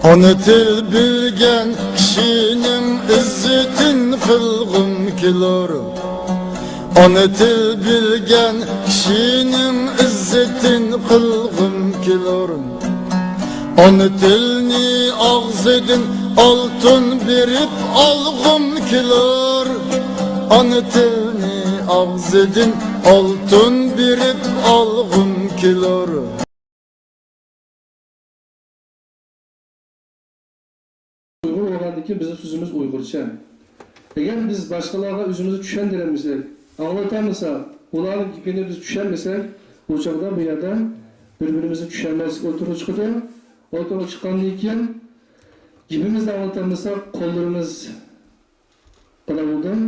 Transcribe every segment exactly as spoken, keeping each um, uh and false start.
ئانا تىل بىلگەن كىشىنىڭ ئىززىتىن قىلغۇم كېلۇر. ئانا تىل بىلگەن كىشىنىڭ ئىززىتىن قىلغۇم كېلۇر. ئانا تىلنى ئاغزىدىن ئالتۇن بېرىپ ئالغۇم كېلۇر. ئانا تىلنى ئاغزىدىن ئالتۇن بېرىپ ئالغۇم كېلۇر. ئۇيغۇر بولغاندىن كېيىن بىزنىڭ سۆزىمىز ئۇيغۇرچە. ئەگەر بىز باشقىلارغا ئۆزىمىزنى چۈشەندۈرەلمىسەك، ئاڭلىتالمىساق، ئۇلارنىڭ گېپىنى بىز چۈشەنمىسەك، ئۇ چاغدا بۇ يەردە بىر-بىرىمىزنى چۈشەنمەسلىك ئوتتۇرىغا چىقىدۇ. ئوتتۇرىغا چىققاندىن كېيىن گېپىمىزنى ئاڭلىتالمىساق، قوللىرىمىز قالاۋۇدۇن،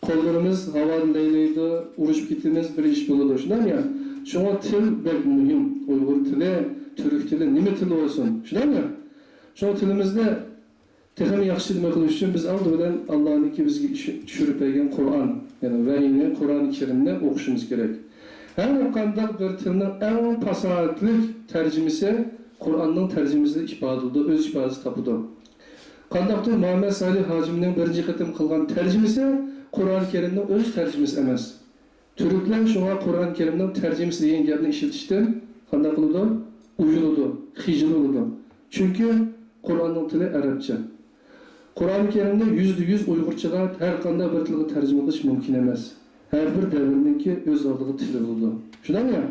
قوللىرىمىز ھاۋادا لەيلەيدۇ، ئۇرۇشۇپ كېتىمىز، بىر ئىش بولىدۇ، شۇنداقمۇ يا؟ شۇڭا تىل بەك مۇھىم. ئۇيغۇر تىلى، تۈرك تىلى، نېمە تىل بولسۇن، شۇنداقمۇ يا؟ شۇڭا تىلىمىزنى تېخىمۇ ياخشى نېمە قىلىش ئۈچۈن بىز ئالدى بىلەن ئاللانىڭكى بىزگە ئىش-، چۈشۈرۈپ بەرگەن قۇرئان، يەنى ۋەھىينى، قۇرئان كەرىمنى ئوقۇشىمىز كېرەك. ھەر قانداق بىر تىلنىڭ ئەڭ پاساھەتلىك تەرجىمىسى قۇرئاننىڭ تەرجىمىسىدە ئىپادىلىنىدۇ، ئۆز ئىپادىسىنى تاپىدۇ. قانداقتۇر مۇھەممەد سالىھ ھاجىمنىڭ بىرىنچى قېتىم قىلغان تەرجىمىسى قۇرئان كەرىمنىڭ ئۆز تەرجىمىسى ئەمەس. تۈركلەر شۇڭا قۇرئان كەرىمنىڭ تەرجىمىسى دېگەن گەپنى ئىشلىتىشتىن قانداق قىلىدۇ؟ ئۇيىلىدۇ، خىجىل بولىدۇ. چۈنكى قۇرئاننىڭ تىلى ئەرەبچە. قۇرئان كەرىمنى يۈزدە يۈز ئۇيغۇرچىغا ھەر قانداق بىر تىلغا تەرجىمە قىلىش مۇمكىن ئەمەس. ھەر بىر دەۋرنىڭكى ئۆز ئالدىغا تىلى بولىدۇ. شۇنداقمۇ يا؟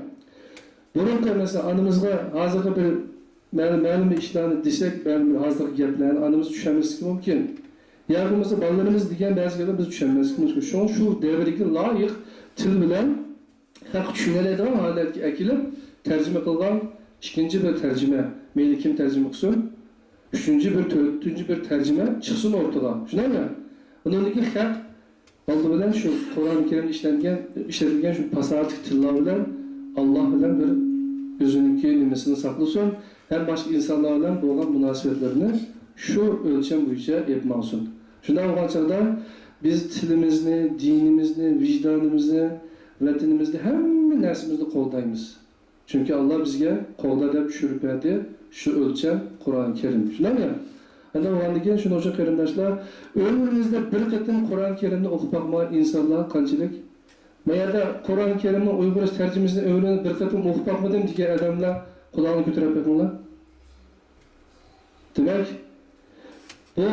بۇرۇنقى، مەسىلەن، ئانىمىزغا ھازىرقى بىر مەلۇم، مەلۇم بىر ئىشلارنى دېسەك، مەلۇم بىر ھازىرقى گەپلەرنى ئانىمىز چۈشەنمەسلىكى مۇمكىن. يا بولمىسا بالىلىرىمىز دېگەن بەزى گەپلەرنى بىز چۈشەنمەسلىكىمىز مۇمكىن. شۇڭا شۇ دەۋرگە لايىق تىل بىلەن خەق چۈشىنەلەيدىغان ھالەتكە ئەكېلىپ تەرجىمە قىلغان ئىككىنچى بىر تەرجىمە. مەيلى كىم تەرجىمە قىلسۇن، ئۈچىنچى بىر، تۆتىنچى بىر تەرجىمە چىقسۇن ئورتىغا. شۇنداقمۇ؟ ئۇنىڭدىن كېيىن خەق ئالدى بىلەن شۇ قۇرئان كەرىمدە ئىشلەنگەن، ئىشلىتىلگەن شۇ پاساھەتلىك تىللار بىلەن ئاللا بىلەن بىر ئۆزىنىڭكى نېمىسىنى ساقلىسۇن ھەم باشقا ئىنسانلار بىلەن بولغان مۇناسىۋەتلىرىنى شۇ ئۆلچەم بويىچە ئېلىپ ماڭسۇن. شۇنداق بولغان چاغدا بىز تىلىمىزنى، دىنىمىزنى، ۋىجدانىمىزنى، ۋەتىنىمىزنى، ھەممە نەرسىمىزنى قوغدايمىز. چۈنكى ئاللا بىزگە قوغدا دەپ چۈشۈرۈپ بەردى شۇ ئۆلچەم قۇرئان كەرىم. شۇنداقمۇ؟ ئەمدى بولغاندىن كېيىن شۇنىڭ ئۈچۈن قېرىنداشلار، ئۆمرىمىزدە بىر قېتىم قۇرئان كەرىمنى ئوقۇپ باقمىغان ئىنسانلار قانچىلىك؟ ما يەردە قۇرئان كەرىمنىڭ ئۇيغۇرچە تەرجىمىسىنى ئۆمرىمدە بىر قېتىم ئوقۇپ باقمىدىم دېگەن ئادەملەر قولىڭىزنى كۆتۈرۈپ بېقىڭلار. دېمەك، بۇ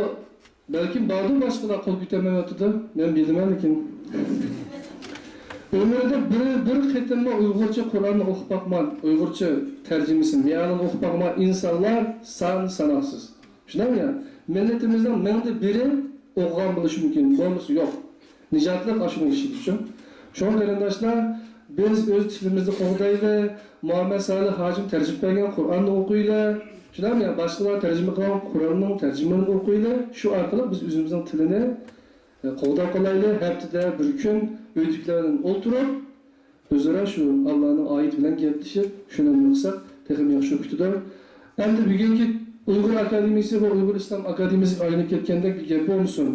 بەلكىم باردۇ باشقىلار قول كۆتۈرمەيۋاتىدۇ، مەن بىلىمەن لېكىن. ئۆمرىدە بىر، بىر قېتىممۇ ئۇيغۇرچە قۇرئاننى ئوقۇپ باقمىغان، ئۇيغۇرچە تەرجىمىسىنى، مەنىنى ئوقۇپ باقمىغان ئىنسانلار سانى ساناقسىز. شۇنداقمۇ يا؟ مىللىتىمىزنىڭ مىڭدا بىرى ئوقۇغان بولۇشى مۇمكىن، بولمىسا يوق. نىجاتلىق ئاشۇنىڭ ئىشىدە شۇ. شۇڭا قېرىنداشلار، بىز ئۆز تىلىمىزنى قوغدايلى، مۇھەممەد سالىھ ھاجىم تەرجىمە بەرگەن قۇرئاننى ئوقۇيلى. شۇنداقمۇ يا؟ باشقىلار تەرجىمە قىلغان قۇرئاننىڭ تەرجىمىلىرىنى ئوقۇيلى. شۇ ئارقىلىق بىز ئۆزىمىزنىڭ تىلىنى، ئە، قوغداپ قالايلى. ھەپتىدە بىر كۈن ئۆيدىكىلەر بىلەن ئولتۇرۇپ، ئۆزئارا شۇ ئاللانىڭ ئايىتى بىلەن گەپلىشىپ، شۇنى قىلساق تېخىمۇ ياخشى بولۇپ كېتىدۇ. ئەمدى بۈگۈنكى ئۇيغۇر ئاكادېمىيىسى ۋە ئۇيغۇر ئىسلام ئاكادېمىيىسىگە ئايلىنىپ كەتكەندەك بىر گەپ بولمىسۇن.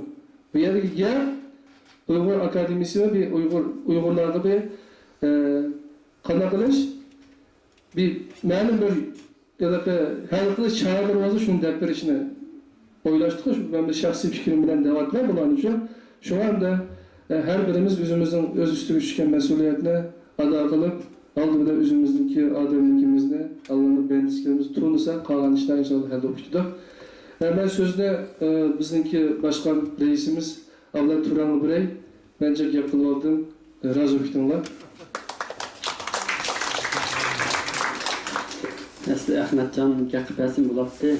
بۇ يەردىكى گەپ ئۇيغۇر ئاكادېمىيىسى ۋە بىر ئۇيغۇر، ئۇيغۇرلارغا بىر، ئە، قانداق قىلىش، بىر مەلۇم بىر ھېلىقى ھەل قىلىش چارىلىرى بولسا شۇنى دەپ بېرىشنى ئويلاشتۇق. شۇ مەن بىر شەخسىي پىكرىم بىلەن دەۋاتىمەن بۇلارنى شۇ. شۇڭا ئەمدى، ئە، ھەر بىرىمىز ئۆزىمىزنىڭ ئۆز ئۈستىگە چۈشكەن مەسئۇلىيەتنى ئادا قىلىپ، ئالدى بىلەن ئۆزىمىزنىڭكى ئادەملىكىمىزنى، ئاللانىڭ بەندىسىلىكىمىزنى تونۇسا، قالغان ئىشلار ئىنشاللا ھەل بولۇپ كېتىدۇ. ئە، مەن سۆزنى، ئە، بىزنىڭكى باشقان رەئىسىمىز ئابلەت تۇرانغا بېرەي. مەن جىق گەپ قىلىۋالدىم. رازى بولۇپ كېتىڭلار. ئەسلى ئەخمەتجان گەپ قىلىپ بەرسىمۇ بولاتتى.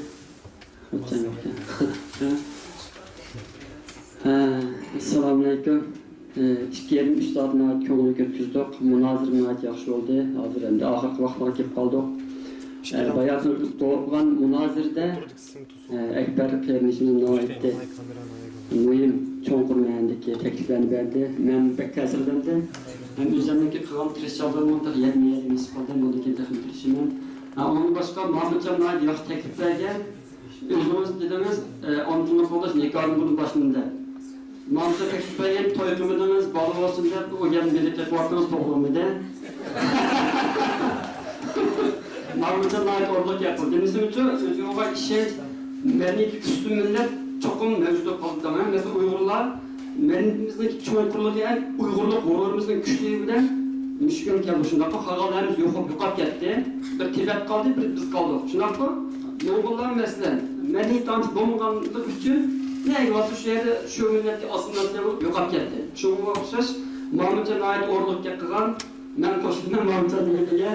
ئەخمەتجان گەپ. ھە، ئەسسالامۇئەلەيكۇم. ئىككى يېرىم، ئۈچ سائەت ناھايىتى كۆڭۈللۈك ئۆتكۈزدۇق. مۇنازىرە ناھايىتى ياخشى بولدى. ھازىر ئەمدى ئاخىرقى ۋاقىتلارغا كېلىپ قالدۇق. باياتىن بولغان مۇنازىرىدە ئەكبەر قېرىندىشىمىز ناھايىتى مۇھىم، چوڭقۇر مەنىدىكى تەكلىپلەرنى بەردى. مەن بەك تەسىرلەندىم. مەن ئۆزۈمنىڭكى قىلغان تىرىشچانلىقىمنىڭ تېخى يەتمىگەنلىكىنى ھېس قىلدىم. بۇندىن كېيىن تېخىمۇ تىرىشىمەن. ھە، ئۇنىڭدىن باشقا مۇھەممەتجان ناھايىتى ياخشى تەكلىپ بەرگەن. ئۆزىڭىز دېدىڭىز، ئانا تىلنى قوغداش نىكاھدىن بۇرۇن باشلىنىدۇ دەپ. ماڭا تەكلىپ بەرگەن توي قىلمىدىڭىز، بالا بولسۇن دەپ، ئۇ گەپنى بىرى قېقىۋەتتىڭىز، توغرىلىمىدى. ئامىرجان ناھايىتى ئورۇنلۇق گەپ قىلدى. نېمىسى ئۈچۈن؟ ئۆزىگە بولغان ئىشەنچ، مەدەنىيىتى ئۈستۈن مىللەت چوقۇم مەۋجۇت بولۇپ قالىدۇ. مەسىلەن، ئۇيغۇرلار مەدەنىيىتىمىزنىڭ چوڭقۇرلۇقى ھەم ئۇيغۇرلۇق غۇرۇرىمىزنىڭ كۈچلۈكى بىلەن مۇشۇ كۈنگە كەلدۇق. شۇنداققۇ، قالغانلار ھەممىسى يوقاپ، يوقاپ كەتتى. بىر تىبەت قالدى، بىر بىز قالدۇق. شۇنداققۇ، موڭغۇللار مەسىلەن، مەدەنىيەت تانچە بولمىغانلىقى ئۈچۈن نەگە بارسا شۇ يەردە شۇ مىللەتكە ئاسسىمىلياتسىيە بولۇپ يوقاپ كەتتى. شۇنىڭغا ئوخشاش مامۇجان ناھايىتى ئورۇنلۇق گەپ قىلغان. مەن قوشۇلىمەن مامۇجاننىڭ گېپىگە.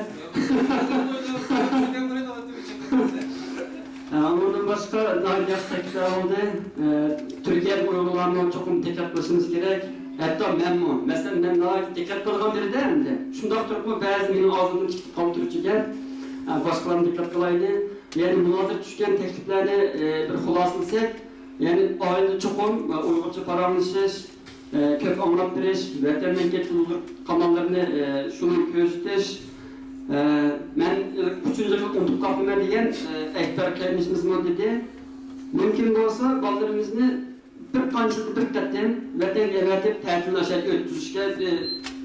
ئۇنىڭدىن باشقا ناھايىتى ياخشى تەكلىپلەر بولدى. تۈركىيەدىكى ئۇيغۇرلارمۇ چوقۇم دىققەت قىلىشىمىز كېرەك. ھەتتا مەنمۇ، مەسىلەن، مەن ناھايىتى دىققەت قىلىدىغان بىرى-دە ئەمدى. شۇنداق تۇرۇپمۇ بەزى مېنىڭ ئاغزىمدىن چىقىپ قالىدۇ تۈركچە گەپ. باشقىلارمۇ دىققەت قىلايلى. يەنى مۇنازىرە چۈشكەن تەكلىپلەرنى، ئە، بىر خۇلاسىلىسەك، يەنى ئائىلىدە چوقۇم، ئە، ئۇيغۇرچە پاراڭلىشىش، ئە، كۆپ ئاڭلاپ بېرىش، ۋەتەندىن كېتىپ ھۇزۇر قاناللىرىنى، ئە، شۇنى كۆزىتىش. ئە، مەن ئۈچىنچى يىل ئۇنتۇپ قاپتىمەن دېگەن، ئە، ئەكبەر قېرىندىشىمىزمۇ دېدى. مۇمكىن بولسا بالىلىرىمىزنى بىر قانچە يىلدا بىر قېتىم ۋەتەنگە ئەۋەتىپ، تەتىل نەشر ئۆتكۈزۈشكە، ئى،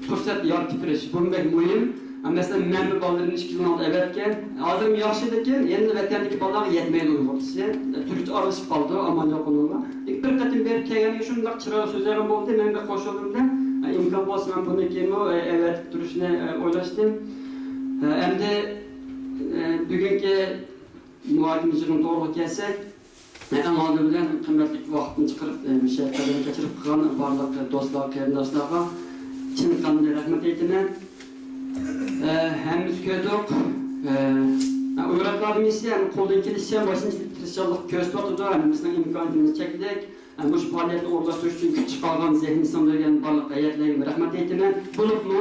پۇرسەت يارىتىپ بېرىش، بۇمۇ بەك مۇھىم. مەسىلەن، مەنمۇ بالىلىرىمنى ئىككى يىل ئالدىن ئەۋەتكەن. ھازىرمۇ ياخشى، لېكىن يەنىلا ۋەتەندىكى بالىلارغا يەتمەيدۇ ئۇيغۇرچىسى. تۈركچە ئارىلىشىپ قالىدۇ، ئامان يوق ئۇنىڭغا. لېكىن بىر قېتىم بېرىپ كەلگەندىن كېيىن شۇنداق چىرايلىق سۆزلەيدىغان بولدى، مەن بەك خوش بولدۇم-دە. ئىمكان بولسا مەن بۇنى كېيىنمۇ، ئە، ئەۋەتىپ تۇرۇشنى، ئە، ئويلاشتىم. ئە، ئەمدى، ئە، بۈگۈنكى مۇھاكىمە يىغىنى توغرىلىق كەلسەك، ئەڭ ئالدى بىلەن قىممەتلىك ۋاقىتنى چىقىرىپ، ئە، مۇشۇ يەردە قەدەم كەچۈرۈپ قىلغان بارلىق، ئە، دوستلار، قېرىنداشلارغا چىن قەلبىمدىن رەھمەت ئېيتىمەن. ئە، ھەممىمىز كۆردۇق. ئە، ئۇيغۇر ئاكادېمىيىسى ھەم قولدىن كېلىشىچە ماشىنىچىلىك تىرىشچانلىق كۆرسىتىۋاتىدۇ. ھەممىمىزنىڭ ئىمكانىيىتىمىز چەكلىك. ئە، مۇشۇ پائالىيەتنى ئورۇنلاشتۇرۇش ئۈچۈن كۈچ چىقارغان، زېھنىنى سىڭدۈرگەن بارلىق ھەيئەتلەرگە رەھمەت ئېيتىمەن. بولۇپمۇ،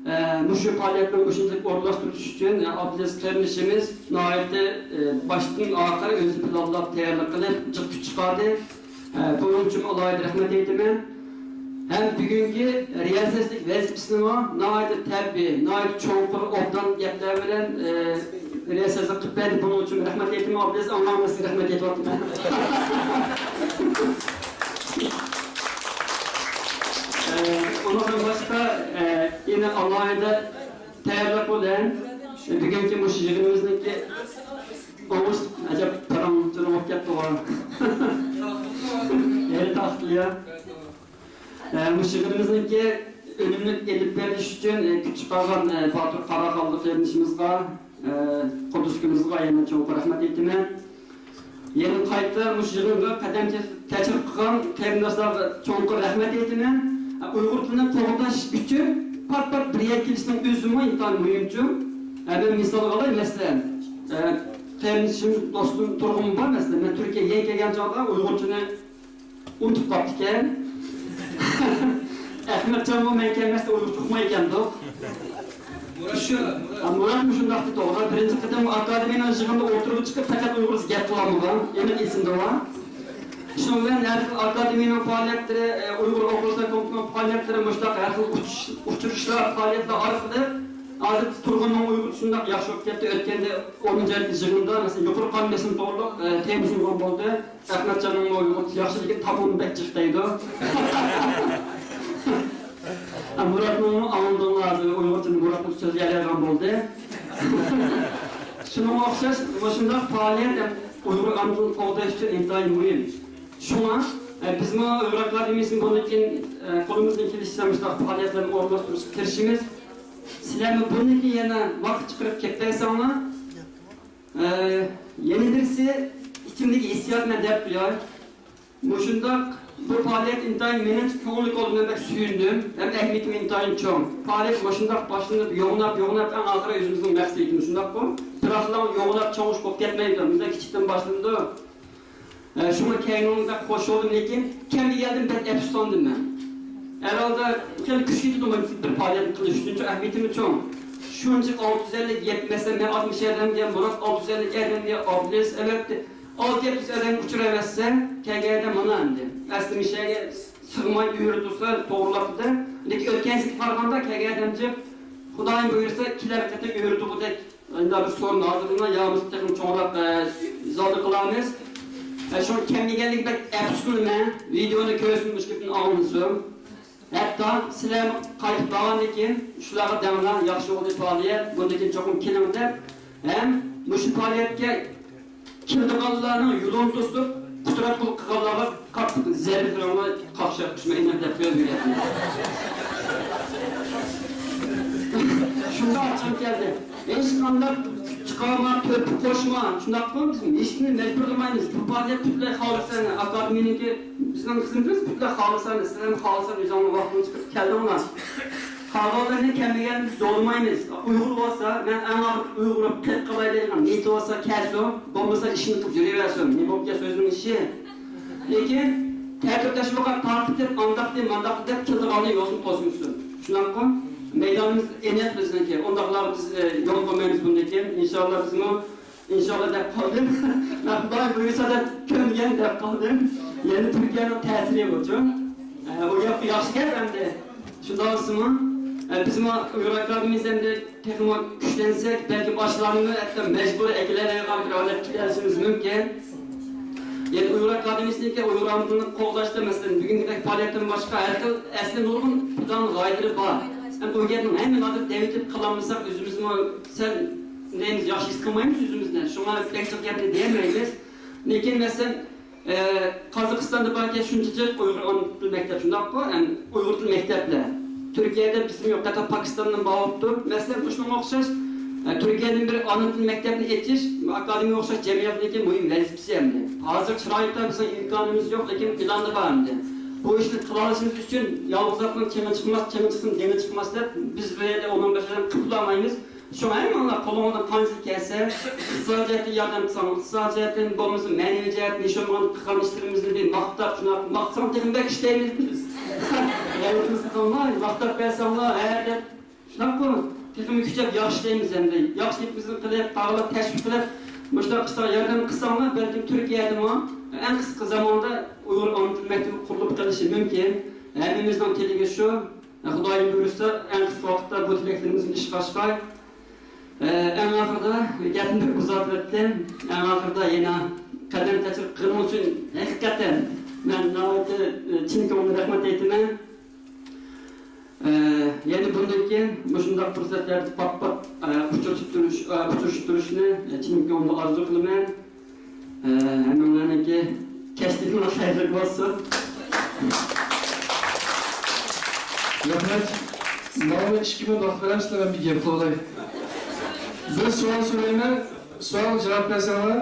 ئە، مۇشۇ پائالىيەتنى مۇشۇنچىلىك ئورۇنلاشتۇرۇش ئۈچۈن، ئە، ئابدۇلئەزىز قېرىندىشىمىز ناھايىتى، ئە، باشتىن ئاخىر ئۆزى پىلانلاپ، تەييارلىق قىلىپ، جىق كۈچ چىقاردى. ئە، بۇنىڭ ئۈچۈن ئالاھىدە رەھمەت ئېيتىمەن. ھەم بۈگۈنكى رىياسەتچىلىك ۋەزىپىسىنىمۇ ناھايىتى تەبىئىي، ناھايىتى چوڭقۇر، ئوبدان گەپلەر بىلەن، ئە، رىياسەتچىلىك قىلىپ بەردى. بۇنىڭ ئۈچۈن رەھمەت ئېيتىمەن. ئابدۇلئەزىز، ئاڭلاڭلار، سىزگە رەھمەت ئېيتىۋاتىمەن. ئە، ئۇنىڭدىن باشقا، ئە، يەنە ئالاھىدە تەييارلىق بىلەن بۈگۈنكى مۇشۇ يىغىنىمىزنىڭكى ئوڭۇش، ئەجەب پاراڭ-چۇرۇڭ بولۇپ كەتتىغۇ. ھېلى تاقىتلىيا. ئە، مۇشۇ يىغىنىمىزنىڭكى ئۈنۈملۈك ئېلىپ بېرىلىشى ئۈچۈن، ئە، كۈچ چىقارغان، ئە، باتۇر قاراخانلىق قېرىندىشىمىزغا، ئە، قۇددۇسكىمىزغا يەنە چوڭقۇر رەھمەت ئېيتىمەن. يەنە قايتا مۇشۇ يىغىنغا قەدەم تەشرىپ قىلغان قېرىنداشلارغا چوڭقۇر رەھمەت ئېيتىمەن. ئۇيغۇر تىلىنى قوغداش ئۈچۈن پات-پات بىر يەرگە كېلىشنىڭ ئۆزىمۇ ئىنتايىن مۇھىمچۇ. مەن مىسالغا ئالاي، مەسىلەن، قېرىندىشىم، دوستۇم تۇرغۇنمۇ بار، مەسىلەن، مەن تۈركىيەگە يەنە كەلگەن چاغدا ئۇيغۇرچىنى ئۇنتۇپ قاپتىكەن. ئەخمەتجانمۇ مەن كەلمەستە ئۇيغۇرچە ئۇقمايدىكەندۇق. شۇ، ھە، مۇرات مۇشۇنداق دېدى، ئۇلار بىرىنچى قېتىم ئاكادېمىيەنىڭ يىغىنىدا ئولتۇرۇپ چىقىپ، پەقەت ئۇيغۇرچە گەپ قىلالمىغان. ئېنىق ئېسىمدە بار. شۇنىڭ بىلەن ھەر خىل ئاكادېمىيەنىڭ پائالىيەتلىرى، ئە، ئۇيغۇر ئوقۇغۇچىلار كومىتېتىنىڭ پائالىيەتلىرى، مۇشۇنداق ھەر خىل ئۇچۇش-، ئۇچرىشىشلار، پائالىيەتلەر ئارقىلىق ھازىر تۇرغۇننىڭ ئۇيغۇرچىسى شۇنداق ياخشى بولۇپ كەتتى. ئۆتكەندە ئونىنچى يىغىندا، مەسىلەن، يۇقىرى قان بېسىمى توغرۇلۇق، ئە، تېما سۇنغان بولدى. ئەخمەتجاننىڭمۇ ئۇيغۇرچىسى ياخشى، لېكىن تاپىنى بەك جىق دەيدۇ. مۇراتنىڭمۇ ئاڭلىدىڭلار ھازىر، ئۇيغۇرچىنى مۇراتمۇ سۆزلىيەلەيدىغان بولدى. شۇنىڭغا ئوخشاش مۇشۇنداق پائالىيەت ھەم ئۇيغۇر ئانا تىلىنى قوغداش ئۈچۈن ئىنتايىن مۇھىم. شۇڭا، ئە، بىزمۇ ئۇيغۇر ئاكادېمىيىسىنى بۇندىن كېيىن، ئە، قولىمىزدىن كېلىشىچە مۇشۇنداق پائالىيەتلەرنى ئورۇنلاشتۇرۇشقا تىرىشىمىز. سىلەرمۇ بۇندىن كېيىن يەنە ۋاقىت چىقىرىپ كېلىپ بەرسەڭلار، ئە، يەنە بىرسى، ئىچىمدىكى ھېسسىياتنى دەپ قوياي. مۇشۇنداق بۇ پائالىيەت ئىنتايىن مېنىڭچە كۆڭۈللۈك بولدى، مەن بەك سۆيۈندۈم. ھەم ئەھمىيىتىمۇ ئىنتايىن چوڭ. پائالىيەت مۇشۇنداق باشلىنىپ، يوغىناپ، يوغىناپ، ئەڭ ئاخىرى ئۆزىمىزنىڭ مەقسىتى، شۇنداققۇ؟ بىراقلا يوغىناپ چوڭ ئىش بولۇپ كەتمەيدۇ، بىزدە كىچىكتىن باشلىنىدۇ. ئە، شۇڭا كەلگىنىڭىزگە بەك خوش بولدۇم، لېكىن كەمگە كەلدىم، بەك ئەپسۇسلاندىم مەن. ھەرھالدا خېلى كۈچ كېتىدۇ بىر پائالىيەتنى قىلىش ئۈچۈن، چۈنكى ئەھمىيىتىمۇ چوڭ. شۇنچە ئالتە يۈز ئەللىك يەتمىسە، مەن ئاتمىش ئادەمگە، مۇرات ئالتە يۈز ئەللىك ئادەمگە، ئابلىز ئەۋەتتى. ئالتە يەتتە يۈز ئادەمگە ئۇچۇر ئەۋەتسە، كەلگەن ئادەم مانا ئەمدى. ئەسلى مۇشۇ يەرگە سىغماي ئۆرە تۇرسا توغرىلاپتۇ-دە. لېكىن ئۆتكەن يىلغا قارىغاندا كەلگەن ئادەم جىق. خۇدايىم بۇيرۇسا، كېلەر قېتىم ئۆرە تۇرغۇدەك ئەمدى بىر سورۇن ھازىرلىنىدۇ، يا بولمىسا تېخىمۇ چوڭراق، ئە، زالدا قىلارمىز. ئە، شۇڭا كەلمىگەنلىكى بەك ئەپسۇسلىنىمەن. ۋىدېئونى كۆرسۇن، مۇشۇ گېپىمنى ئاڭلىسۇن. ھەتتا سىلەر قايتىپ بارغاندىن كېيىن، شۇلارغا دەڭلار، ياخشى بولدى پائالىيەت، بۇندىن كېيىن چوقۇم كېلىڭ دەپ، ھەم مۇشۇ پائالىيەتكە كېلىدىغانلارنىڭ يولىنى توسۇپ، قۇتراتقۇلۇق قىلغانلارغا قاتتىق زەربە بېرىڭلار، قاقشاپ قىسمەن ئىنەم دەپ قويۇپ يۈرگەن. شۇنداق ئاچچىقىم كەلدى. ھېچقانداق چىقارما، تۆھپە قوشما، شۇنداققۇ؟ بىز ھېچكىمنى مەجبۇرلىمايمىز. بۇ پائالىيەت پۈتۈنلەي خالىسانە، ئاكادېمىيەنىڭكى، بىزنىڭ خىزمىتىمىز پۈتۈنلەي خالىسانە. سىلەرمۇ خالىسانە ئۆزۈڭلار ۋاقتىنى چىقىرىپ كەلدىڭلار. قالغانلىرىنى كەلمىگەننى زورلىمايمىز. ئۇيغۇر بولسا، مەن ئەڭ ئاخىرى ئۇيغۇر بولۇپ قېلىپ قالاي دەيدىغان نىيىتى بولسا كەلسۇن، بولمىسا ئىشىنى قىلىپ يۈرۈۋەرسۇن. نېمە بولۇپ كەتسە ئۆزىنىڭ ئىشى. لېكىن تەتۈر تەشۋىقات تارقىتىپ، ئانداقتى، مانداقتى دەپ كېلىدىغاننى يولدىن توسمىسۇن. شۇنداققۇ؟ مەيدانىمىز ئېنىق بىزنىڭكى. ئۇنداقلارغا بىز، ئە، يول قويمايمىز بۇندىن كېيىن. ئىنشاللا بىزمۇ، ئىنشاللا دەپ قالدىم. مەن خۇداي بۇيرۇسا دەپ كۆنگەن دەپ قالدىم. يەنە تۈركىيەنىڭ تەسىرى بۇچۇ. ئە، ئۇ ياق-، ياخشى گەپ ئەمدى. شۇنداق بولسىمۇ، ئە، بىزمۇ ئۇيغۇر ئاكادېمىيەسى ئەمدى تېخىمۇ كۈچلەنسەك، بەلكىم ئاشۇلارنىمۇ ھەتتا مەجبۇرىي ئەكېلەلەيدىغان بىر ھالەتكە كېلىشىمىز مۇمكىن. يەنى ئۇيغۇر ئاكادېمىيەسىنىڭكى ئۇيغۇر ئانا تىلىنى قوغداشتا، مەسىلەن، بۈگۈنكىدەك پائالىيەتتىن باشقا ھەر خىل ئەسلى نۇرغۇن پىلان غايىلىرى بار. ھەم ئۇ گەپنىڭ ھەممە نادىر دەۋېتىپ قالالمىساق، ئۆزىمىزمۇ سەل نېمىز ياخشى ھېس قىلمايمىز ئۆزىمىزنى. شۇڭا بەك جىق گەپنى دېيەلمەيمىز. لېكىن، مەسىلەن، ئە، قازاقىستاندا باركەن شۇنچە جىق ئۇيغۇر ئانا تىل مەكتەپ، شۇنداققۇ؟ ئەم، ئۇيغۇر تىل مەكتەپلەر. تۈركىيەدە بىزمۇ يوق، ھەتتا پاكىستاندىن بارۇپتۇ. مەسىلەن، مۇشۇنىڭغا ئوخشاش، ئە، تۈركىيەدىن بىر ئانا تىل مەكتەپنى ئېچىش ئاكادېمىيەگە ئوخشاش جەمئىيەتنىڭكى مۇھىم ۋەزىپىسى ئەمدى. ھازىر شارائىتتا بىزنىڭ ئىمكانىمىز يوق، لېكىن پىلاندا بار ئەمدى. بۇ ئىشنى قىلالىشىمىز ئۈچۈن يالغۇز زاتنىڭ چېڭى چىقماس، چېڭى چىقسىمۇ دېڭى چىقماس دەپ، بىز بۇ يەردە ئۇنىڭ بېشىدىن قىپلالمايمىز. شۇڭا ھەممىڭلار قولۇڭلاردىن قانچىلىك كەلسە، ئىقتىسادىي جەھەتتىن ياردەم قىلساڭلار، ئىقتىسادىي جەھەتتىن بولمىسا مەنىۋى جەھەتتىن ھېچ بولمىغاندا قىلغان ئىشلىرىمىزنى بىر ماختاپ، شۇنداق ماختىساڭ تېخىمۇ بەك ئىشلەيمىز بىز. ياردىمىمىزنى قىلىڭلار، ماختاپ بەرسەڭلار، ھە دەپ. شۇنداققۇ؟ تېخىمۇ كۈچەپ ياخشى ئىشلەيمىز ئەمدى. ياخشى گېپىمىزنى قىلىپ، قاغىلاپ، تەشۋىق قىلىپ، مۇشۇنداق قىلساڭ، ياردەم قىلساڭلار، بەلكىم تۈركىيەدىمۇ ئەڭ قىسقا زاماندا ئۇيغۇر ئانا تىل مەكتىپى قۇرۇلۇپ قېلىشى مۇمكىن. ھەممىمىزنىڭ تىلىكى شۇ. خۇدايىم بۇيرۇسا، ئەڭ قىسقا ۋاقىتتا بۇ تىلەكلىرىمىزنى ئىشقا ئاشقاي. ئە، ئەڭ ئاخىرىدا گەپنى بىر ئۇزارتىۋەتتىم. ئەڭ ئاخىرىدا يەنە قەدەم تەشرىپ قىلغىنىڭ ئۈچۈن ھەقىقەتەن مەن ناھايىتى، ئە، چىن كۆڭۈلدىن رەھمەت ئېيتىمەن. ئە، يەنە بۇندىن كېيىن مۇشۇنداق پۇرسەتلەردە پات-پات، ئە، ئۇچرىشىپ تۇرۇش، ئە، ئۇچرىشىپ تۇرۇشنى، ئە، چىن كۆڭۈلدىن ئارزۇ قىلىمەن. ئە، ھەممىڭلارنىڭكى كەچلىكىڭلار خەيرلىك بولسۇن. رەھمەت. ماڭا بىر ئىككى مىنۇت ۋاقىت بېرەمسىلەر، مەن بىر گەپ قىلاي. بىر سوئال سورايمەن، سوئالغا جاۋاب بەرسەڭلار.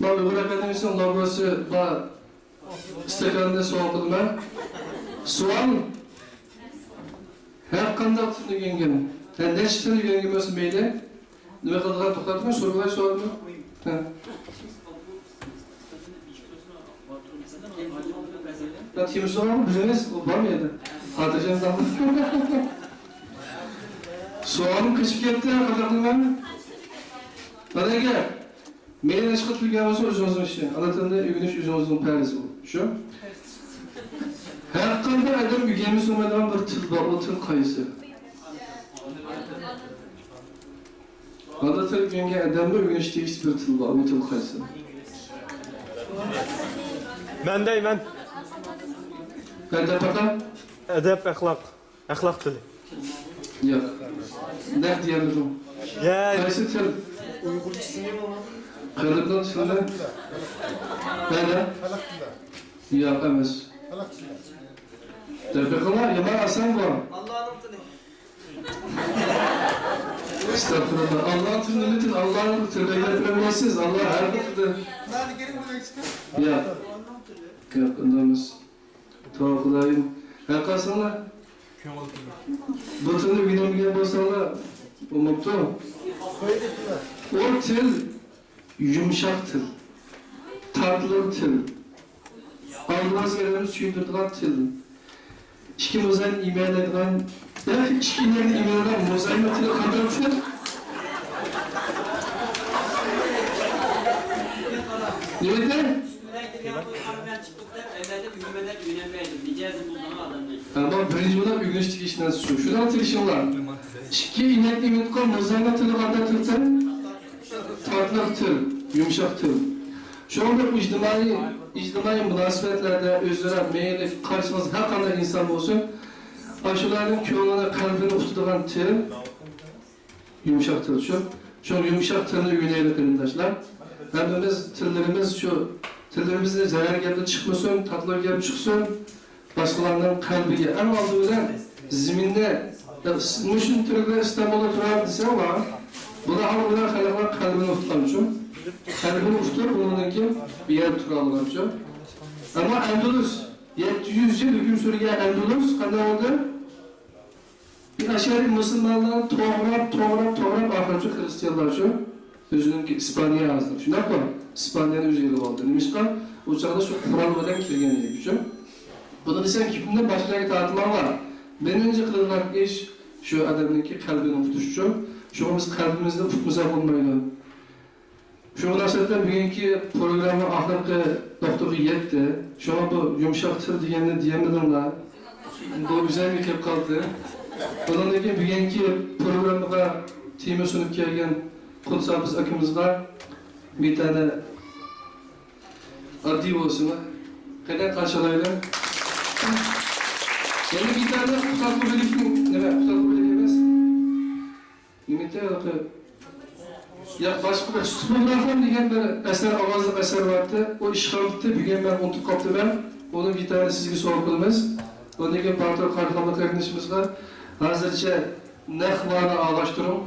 مانا ئۇيغۇر ئاكادېمىيىسىنىڭ لوگوسى بار ئىستاكاننى سوئال قىلىمەن. سوئال. ھەر قانداق تىلنى ئۆگەنگەن، ھە، نەچچە تىلنى ئۆگەنگەن بولسا مەيلى، نېمە قىلىدىغان، توختاپتىمەن، سورىغاي سوئالنى. ھە. ھە، تېما سوئال بىلىمىز، ئۇ بارمۇ يەردە؟ خاتىرجەم تاپتىم. سوئالىم قېچىپ كەتتى، قانداق قىلىمەن؟ مانا گەپ. مەيلى نەچچە خىل تىل ئۆگەنگەن بولسا ئۆزىڭىزنىڭ ئىشى. ئانا تىلنى ئۆگىنىش ئۆزىڭىزنىڭ پەرىزى بۇ. شۇ. ھەر قانداق ئادەم ئۆگەنمىسە بولمايدىغان بىر تىل بار، ئۇ تىل قايسى؟ ئانا تىل ئۆگەنگەن ئادەممۇ ئۆگىنىش تېگىشلىك بىر تىل بار، ئۇ تىل قايسى؟ مەن دەيمەن. مەن دەپ باقاي. ئەدەپ، ئەخلاق. ئەخلاق تىلى. ياق. نەق دېيەلمىدىڭ. يا. قايسى تىل؟ ئۇيغۇرچىسى. قەلبنىڭ تىلى. ھەدە؟ ياق ئەمەس. دەپ بېقىڭلار، يامان ئاسان بۇ. ئەستەغپۇرۇللا. ئاللانىڭ تىلى نېمە تىل؟ ئاللانىڭ تىلى. گەپ بىلمەيسىز. ئاللا ھەر بىر تىلدا. ياق. ياق، ئۇنداق ئەمەس. توۋا قىلايىن. ھە، قارىساڭلار. بۇ تىلنى ئۆگىنەلمىگەن بولساڭلار، بولماپتۇ. ئۇ تىل يۇمشاق تىل، تاتلىق تىل. ئالدىمىزغا كەلگەننى سۆيۈندۈرىدىغان تىل. ئىككى موزاينى ئىمىيەلەيدىغان، يا ئىككى ئىنەكنى ئىمىيەلەيدىغان موزاينىڭ تىلى قانداق تىل؟ نېمە دېدى؟ ئەمما بىرىنچى بولۇپ ئۆگىنىش تېگىشلىك نەرسە شۇ. شۇنىڭغا تېگىشىڭلار. ئىككى ئىنەكنى ئېمىتقان موزاينىڭ تىلى قانداق تىل؟ تاتلىق تىل، يۇمشاق تىل. شۇڭا بۇ ئىجتىمائىي، ئىجتىمائىي مۇناسىۋەتلەردە ئۆزئارا مەيلى قارىشىڭىز ھەر قانداق ئىنسان بولسۇن، ئاشۇلارنىڭ كۆڭلىنى، قەلبىنى ئۇتىدىغان تىل، يۇمشاق تىل شۇ. شۇ يۇمشاق تىلنى ئۆگىنەيلى، قېرىنداشلار. ھەممىمىز تىللىرىمىز شۇ، تىللىرىمىزنى زەھەر گەپلا چىقمىسۇن، تاتلىق گەپ چىقسۇن. باشقىلارنىڭ قەلبىگە، ئەڭ ئالدى بىلەن زېمىننى، مۇشۇ تۈركلەر ئىستانبۇلدا تۇرار دېسەڭلار، بۇلار ھەم بۇلار خەلقنىڭ قەلبىنى ئۇتقانچۇ. قەلبىنى ئۇتۇپ، ئۇنىڭدىن كېيىن بۇ يەردە تۇرالىغانچۇ. ئەمما ئەندۇلۇس، يەتتە يۈز يىل ھۆكۈم سۈرگەن ئەندۇلۇس قانداق بولدى؟ بىر ئەشەرىي مۇسۇلمانلارنى توغراپ، توغراپ، توغراپ، ئاخىرىچە خىرىستىيانلارچۇ ئۆزىنىڭكى ئىسپانىيە ھازىر. شۇنداققۇ؟ ئىسپانىيەنى ئۆزى ئېلىپ ئالدى. نېمىشقا؟ ئۇ چاغدا شۇ قورال بىلەن كىرگەن ئىدى. شۇ. بۇنى دېسەم، گېپىمنى باشقىلارغا تارتماڭلار. مېنىڭچە قىلىدىغان ئىش شۇ ئادەمنىڭكى قەلبىنى ئۇتۇشچۇ. شۇڭا بىز قەلبىمىزنى ئۇتمىساق بولمايدۇ. شۇ مۇناسىۋەت بىلەن بۈگۈنكى پروگرامما ئاخىرقى نۇقتىغا يەتتى. شۇڭا بۇ يۇمشاق تىل دېگەننى دېيەلمىدىڭلار. بۇ ئۆزۈمگە كېلىپ قالدى. بۇنىڭدىن كېيىن بۈگۈنكى پروگراممىغا تېما سۇنۇپ كەلگەن قۇدسابىز ئاكىمىزغا بىر دانە ئاددىي بولسىمۇ، قېنى قارشى ئالايلى. يەنە بىر دانە قۇتادغۇ بۆلەكنىڭ، نېمە، قۇتادغۇ بۆلەك ئەمەس. نېمىتى ھېلىقى؟ ياق، باشقا بىر سۇتمۇغراخان دېگەن بىر ئەسەر، ئاۋازلىق ئەسەر بارتى. ئۇ ئىشخانىدا بۈگۈن مەن ئۇنتۇپ قاپتىمەن. ئۇنىڭ گىتارىنى سىزگە سوۋغا قىلىمىز. ئۇنىڭدىن كېيىن باتۇر قاراخانلىق قېرىندىشىمىزغا ھازىرچە نەق ۋانى ئاغاشتۇرۇڭ.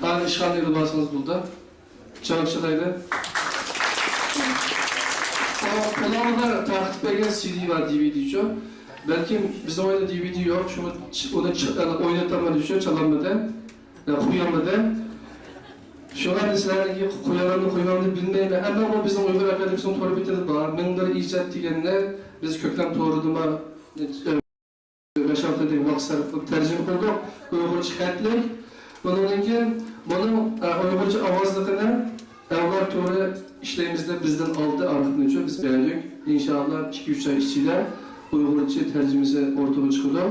ئانى ئىشخانىدا ئېلىپ بارسىڭىز بولدى. چاڭ چىلايلى. ئۇلاردا تارقىتىپ بەرگەن سىدى بار، دىۋىدىچۇ. بەلكىم بىزنىڭ ئۆيدە دىۋىدى يوق، شۇڭا ئۇنى چ-، ئوينىتالمىدى، شۇ چالالمىدى. يا، قويالمىدى. شۇڭا ئەمدى سىلەرنىڭكى قويالامدۇ، قويمامدۇ بىلمەيمەن. ئەمما بۇ بىزنىڭ ئۇيغۇر ئاكادېمىيىسىنىڭ تور بېتىدە بار. مىڭ بىر ئىجاد دېگەننى بىز كۆكلەم تورىدىمۇ، بەش-ئالتە دېگەن ۋاقىت سەرپ قىلىپ تەرجىمە قىلدۇق. ئۇيغۇرچە خەتلىك. ئۇنىڭدىن كېيىن بۇنىڭ، ئە، ئۇيغۇرچە ئاۋازلىقىنى ئەۋلاد تورى ئىشلەيمىز دەپ بىزدىن ئالدى ئارخىپنىچۇ بىز بەردۇق. ئىنشائاللا، ئىككى-ئۈچ ئاي ئىچىدە ئۇيغۇرچە تەرجىمىسى ئوتتۇرىغا چىقىدۇ.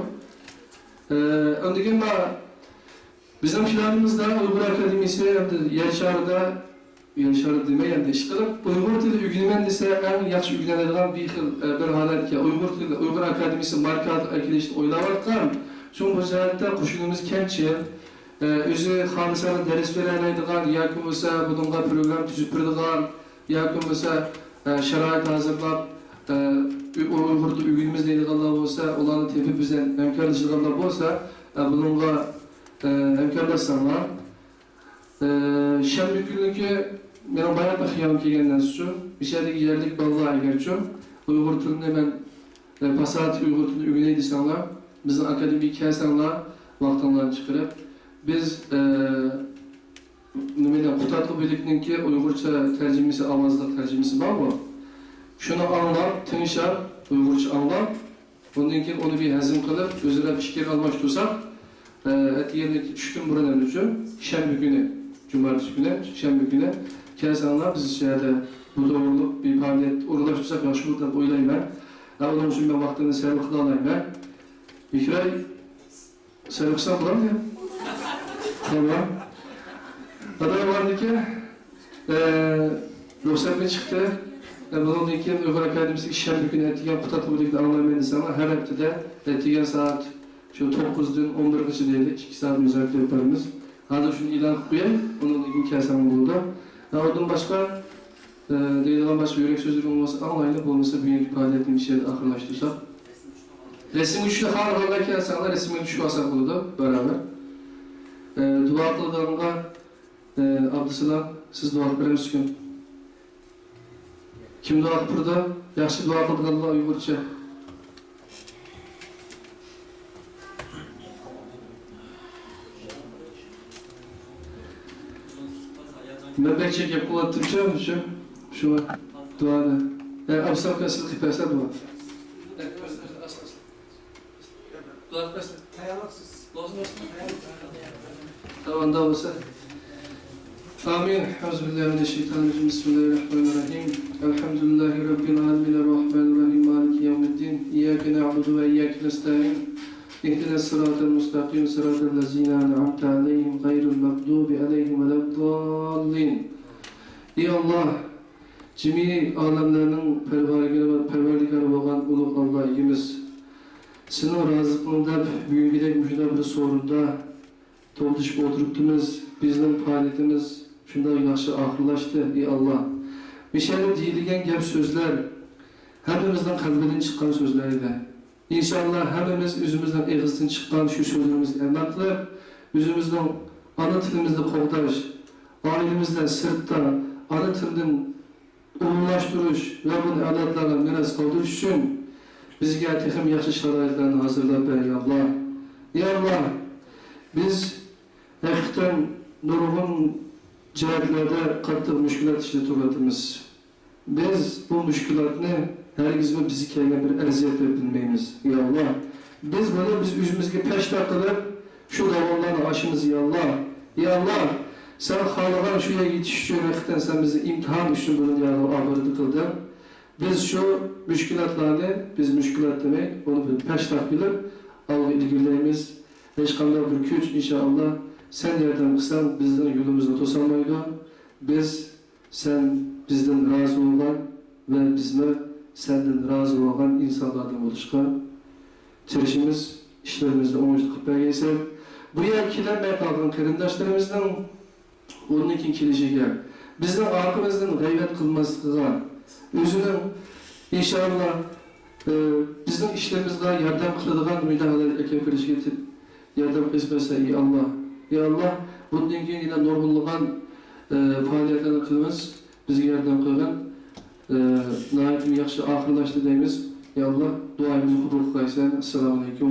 ئە، ئاندىن كېيىن بار بىزنىڭ پىلانىمىزدا ئۇيغۇر ئاكادېمىيىسى ئەمدى يەر شارىدا، يەر شارى دېمەي، ئەمدى ئىشقىلىپ ئۇيغۇر تىلى ئۆگىنىمەن دېسە، ئەڭ ياخشى ئۆگىنەلەيدىغان بىر خىل، ئە، بىر ھالەتكە ئۇيغۇر تىلى، ئۇيغۇر ئاكادېمىيىسى ماركازىغا ئەكېلىشنى ئويلاۋاتقان. شۇڭا بۇ جەھەتتە قوشۇنىمىز كەمچىل. ئە، ئۆزى خالىسا دەرس بېرەلەيدىغان ياكى بولمىسا بۇنىڭغا پروگرامما تۈزۈپ بېرىدىغان ياكى بولمىسا، ئە، شارائىت ھازىرلاپ، ئە، ئۇ-، ئۇيغۇر تىلى ئۆگىنىمىز دەيدىغانلار بولسا، ئۇلارنى تېپىپ بىز بىلەن ھەمكارلىشىدىغانلار بولسا، ئە، بۇنىڭغا، ئە، ھەمكارلاشساڭلار. ئە، شەنبە كۈنلۈكى مېنىڭ باياتىن خىيالىم كەلگەن نەرسىچۇ، مۇشۇ يەردىكى يەرلىك بالىلار ئەگەرچۇ ئۇيغۇر تىلىنى مەن، ئە، پاساھەتلىك ئۇيغۇر تىلىنى ئۆگىنەي دېسەڭلار، بىزنىڭ ئاكادېمىيەگە كەلسەڭلار، ۋاقتىڭلارنى چىقىرىپ، بىز، ئە، نېمىنى، قۇتادغۇ بۆلىكىنىڭكى ئۇيغۇرچە تەرجىمىسى، ئاۋازلىق تەرجىمىسى بارغۇ. شۇنى ئاڭلاپ، تىڭشاپ، ئۇيغۇرچە ئاڭلاپ، ئۇندىن كېيىن ئۇنى بىر ھەزىم قىلىپ، ئۆزئارا پىكىر ئالماشتۇرساق، ئە، ئەتىگەنلىك چۈشتىن بۇرۇن ئەمدىچۇ، شەنبە كۈنى، جۇمارتسى كۈنى، شەنبە كۈنى كەلسەڭلار، بىز شۇ يەردە بۇ توغرۇلۇق بىر پائالىيەت ئورۇنلاشتۇرساق ياخشى بولىدۇ دەپ ئويلايمەن. ھە، ئۇنىڭ ئۈچۈن مەن ۋاقتىمنى سەرپ قىلالايمەن. بىكرەي، سەرپ قىلسام بولامدۇ؟ تامام. ئاداي بارمىكى؟ ئە، رۇخسەتمۇ چىقتى. ئە، بۇنىڭدىن كېيىن ئۇيغۇر ئاكادېمىيىسىدىكى شەنبە كۈنى ئەتىگەن قۇتادغۇ بۆلىكىدە ئاڭلايمەن دېسەڭلار، ھەر ھەپتىدە ئەتىگەن سائەت شۇ توققۇزدىن ئون بىرگىچە دەيلى، ئىككى سائەت مۇزاكىرە ئېلىپ بارىمىز. ھازىر شۇنى ئېلان قىلىپ قوياي، ئۇنىڭدىن كېيىن كەلسەڭلار بولىدۇ. ئە، ئۇندىن باشقا، ئە، دەيدىغان باشقا يۈرەك سۆزلىرىڭ بولسا ئاڭلايلى، بولمىسا بۈگۈنكى پائالىيەتنى مۇشۇ يەردە ئاخىرلاشتۇرساق. رەسىمگە چۈشۈپ، خالىغانلار كەلسەڭلار، رەسىمگە چۈشۈپ ئالساق بولىدۇ، بارابەر. ئە، دۇئا قىلىدىغانغا، ئە، ئابدۇسالام، سىز دۇئا قىلىپ بېرەمسىزكىن؟ كىم دۇئا قىلىپ بېرىدۇ؟ ياخشى دۇئا قىلىدىغانلار ئۇيغۇرچە. مەن بەك چەكلەپ قىلىۋاتتىمچۇ، شۇ، شۇ دۇئانى. ئە، ئابدۇسالام، سىز قىلىپ بەرسە دۇئا. تاۋاندا بولسا. آمين. أعوذ بالله من الشيطان الرجيم. بسم الله الرحمن الرحيم. الحمد لله رب العالمين. الرحمن الرحيم. مالك يوم الدين. إياك نعبد وإياك نستعين. اهدنا الصراط المستقيم. صراط الذين أنعمت عليهم غير المغضوب عليهم ولا الضالين. ئى ئاللاھ، جىمى ئالەملەرنىڭ پەرۋەردىگارى، پەرۋەردىگارى بولغان ئۇلۇغ ئاللاھ ئىگىمىز، سېنىڭ رازىلىقىڭ دەپ بۈگۈنكىدەك مۇشۇنداق بىر سورۇندا توختىشىپ ئولتۇرۇپتىمىز. بىزنىڭ پائالىيىتىمىز شۇنداق ياخشى ئاخىرلاشتى، ئى ئاللا. مىشەدە دېيىلگەن گەپ سۆزلەر ھەممىمىزنىڭ قەلبىدىن چىققان سۆزلەر ئىدى. ئىنشاللا ھەممىمىز ئۆزىمىزنىڭ ئېغىزدىن چىققان شۇ سۆزلىرىمىزگە ئەمەل قىلىپ، ئۆزىمىزنىڭ ئانا تىلىمىزنى قوغداش، ئائىلىمىزدە، سىرتتا ئانا تىلدىن ئۇلۇغلاشتۇرۇش ۋە بۇنى ئەۋلادلارغا مىراس قالدۇرۇش ئۈچۈن بىزگە تېخىمۇ ياخشى شارائىتلارنى ھازىرلاپ بەر، يا ئاللا. يا ئاللا، بىز ھەقىقەتەن نۇرغۇن جەھەتلەردە قاتتىق مۈشكۈلات ئىچىدە تۇرۇۋاتىمىز. بىز بۇ مۈشكۈلاتنى ھەرگىزمۇ بىزگە كەلگەن بىر ئەزىيەت دەپ بىلمەيمىز، يا ئاللا. بىز بۇنى بىز ئۆزىمىزگە پەشتاق قىلىپ، شۇ داۋانلارنى ئاشىمىز، يا ئاللا. يا ئاللا، سەن خالىغان شۇ يەرگە يېتىش ئۈچۈن ھەقىقەتەن سەن بىزنى ئىمتىھان ئۈچۈن بۇ دۇنياغا ئاۋارە قىلدىڭ. بىز شۇ مۈشكۈلاتلارنى، بىز مۈشكۈلات دېمەي، ئۇنى بىر پەشتاق بىلىپ ئالغا ئىلگىرىلەيمىز. ھېچقانداق بىر كۈچ، ئىنشائاللا، سەن ياردەم قىلساڭ، بىزنىڭ يولىمىزنى توسالمايدۇ. بىز سەن بىزدىن رازى بولغان ۋە بىزمۇ سەندىن رازى بولغان ئىنسانلاردىن بولۇشقا تىرىشىمىز، ئىشلىرىمىزنى ئوڭۇشلۇق قىلىپ بەرگەيسەن. بۇ يەرگە كېلەلمەي قالغان قېرىنداشلىرىمىزنىڭ ئۇنىڭ كېيىن كېلىشىگە، بىزنىڭ ئارقىمىزدىن غەيۋەت قىلماسلىقىغا، ئۆزىنىڭ ئىنشائاللا، ئى، بىزنىڭ ئىشلىرىمىزغا ياردەم قىلىدىغان مۇداخىلە ئەكەپ كىرىشىگە ياردەم قىلىپ بەرسە، ئى ئاللا. ئى ئاللا، بۇندىن كېيىن يەنە نۇرغۇنلىغان، ئى، پائالىيەتلەرنى قىلىمىز. بىزگە ياردەم قىلغىن. ئى، ناھايىتى ياخشى ئاخىرلاشتى دەيمىز. يا ئاللا، دۇئايىمىزنى قوبۇل قىلغايسەن. ئەسسالامۇ ئەلەيكۇم.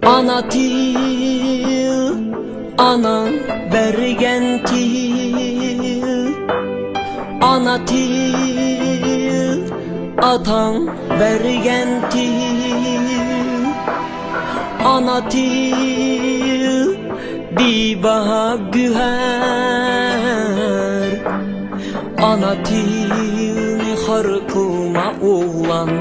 ئانا تىل، ئاناڭ بەرگەن تىل. ئانا تىل، ئاتاڭ بەرگەن تىل. ئانا تىل، بىباھا گۆھەر. ئانا تىلنى خار قىلما، ئوغلان.